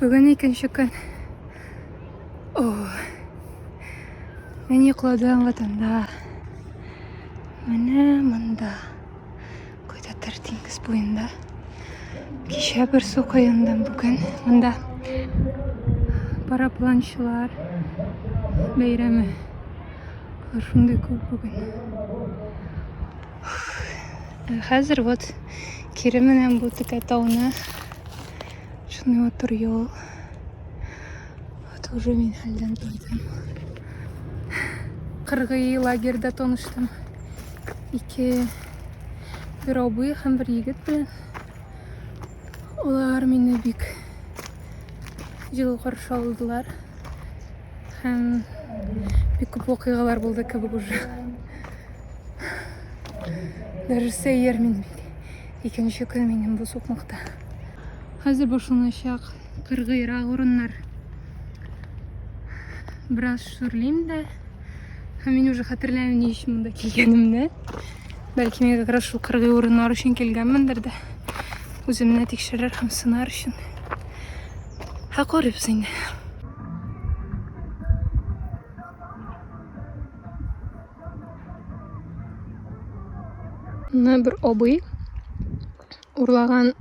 Бүген икенче көн. О. Мин йокладым ватанда. Менә монда. Кайдадыр диңгез буенда. Кичә бер су коендым бүген. Монда парапланчылар бәйрәме. Алар шундый күп бүген. Ә хәзер вот кире менәм бу текә тауны. Шундый матур юл. Вот уже мин хәлдән тайдым. Кыргый лагерьда таныштым. Ике бер абый һәм бер егет белән. Алар мине бик җылы каршы алдылар. Һәм бик күп вакыйгалар булды кебек уже. Даже сәер мин бит. Икенче көн минем бу сукмакта. Хәзер башланачак кыргыйрак урыннар. Бераз шүрлим дә. Һәм мин уже хәтерләмим ни өчен монда килгәнемне. Бәлки мин как раз шул кыргый урыннар өчен килгәнмендер дә. Үземне тикшерер һәм сынар өчен. Ә карыйбыз инде. Менә бер абый урлаган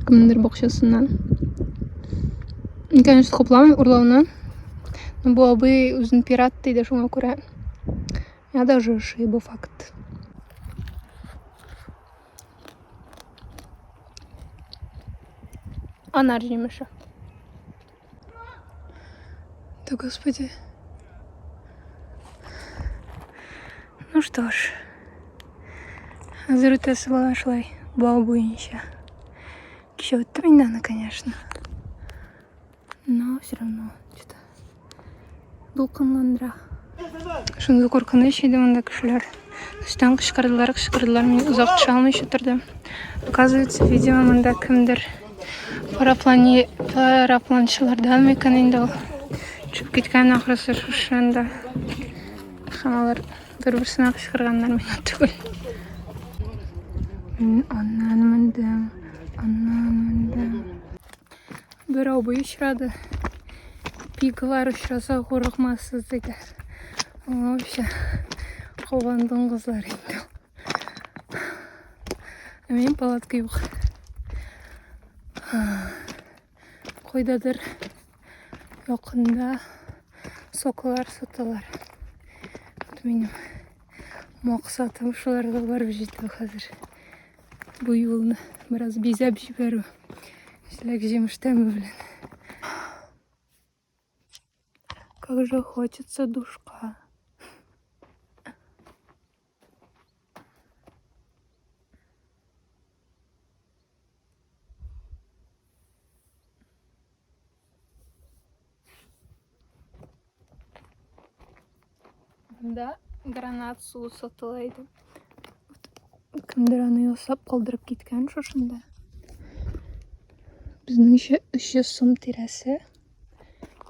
кемнеңдер бакчасыннан. Мин, конечно, хупламыйм урлауны. Но бу абый үзен пират диде, шуңа күрә я даже ошый бу факт. Анар җимеше. Да господи. Ну что ж. Хәзер үтәсе була шулай бау буенча. Кичә үттем инде аны, конечно. Но все равно что-то дулкынландыра. Шундый куркыныч иде монда кешеләр. Өстән кычкырдылар, кычкырдылар, мин озак төшә алмыйча тордым. Оказывается, видимо, монда кемдер параплани парапланчылардан микән инде ул. Төшеп киткән ахрысы шушында. Һәм алар бер-берсенә кычкырганнар, миңа түгел. Мин аннан мендем, аннан мендем. Бер абый очрады. Пиклар очраса курыкмассыз диде. Вообще калган дуңгызлар инде. Ә минем палатка юк. Кайдадыр якында соклар саталар. Вот минем максатым шуларга барып җитү хәзер. Бу юлны бераз бизәп җибәрү. Җиләк җимеш тәме белән. Как же хочется душка. Монда гранат суы сатыла иде. Кемдер аны ясап калдырып киткән шушында. Безнеңчә 300 сум тирәсе.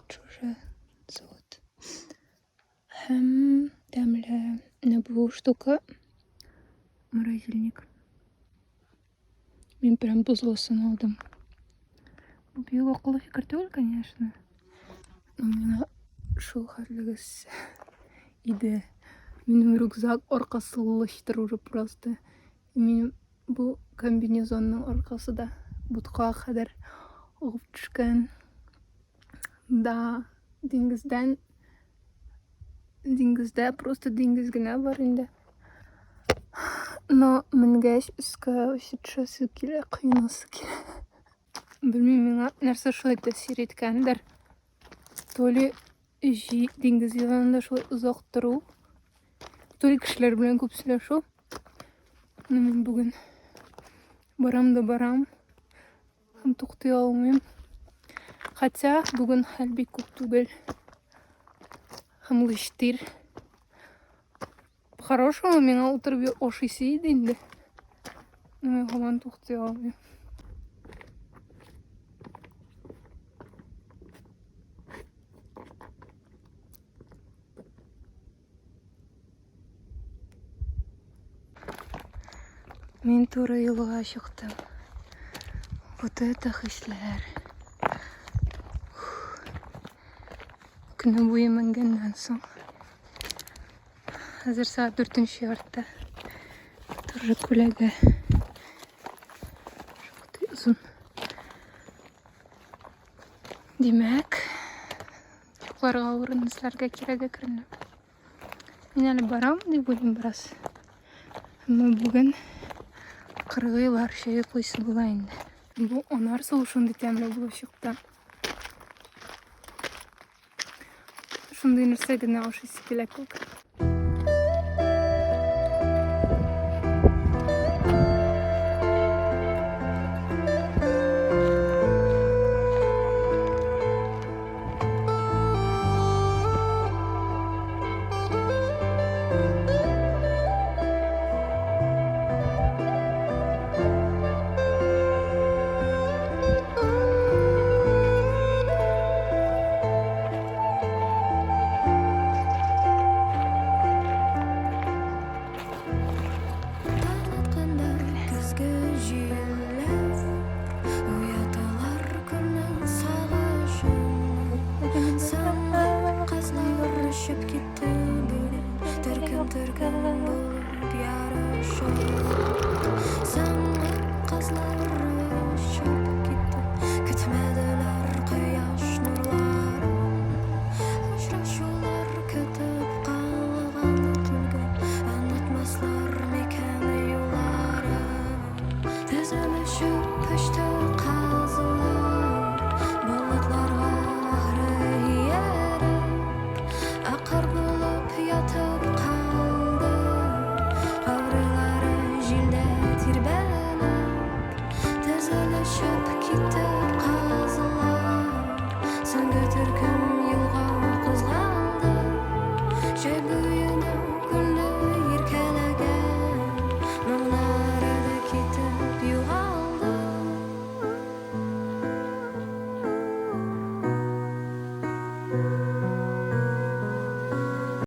Шушы завод. Һәм тәмле. Менә бу штука морозильник. Мин прям бозлысын алдым. Бу бик акыллы фикер түгел, конечно. Но миңа шул хәтлегез иде. Минем рюкзак аркасы лычтыр уже просто. Минем бу комбинезонның аркасы да бутка кадәр агып төшкән. Да, диңгездән Диңгездә просто диңгез генә бар инде. Но менгәч өскә вообще төшәсе килә, коенасы килә. Белмим, миңа нәрсә шулай тәэсир иткәндер. То ли җи диңгез янында шулай озак тору, то ли кешеләр белән күп сөйләшү. Но мин бүген барам да барам. Һәм туктый алмыйм. Хотя бүген хәл бик күп түгел. Һәм лыштыр. По-хорошему миңа утырып ашыйсы иде инде. Но мин һаман туктый алмыйм. Мин туры юлга чыктым. Вот это хисләр. Көне буе менгәннән соң. Хәзер сәгать дүртенче ярты. Тоже күләгә. Шактый озын. Димәк, йокларга урын эзләргә кирәк әкренләп. Мин әле барам дип уйлыйм бераз. Әмма бүген кыргыйларча йоклыйсы була инде. Бу анар суы шундый тәмле булып чыкты. Шундый нәрсә генә ашыйсы килә күк.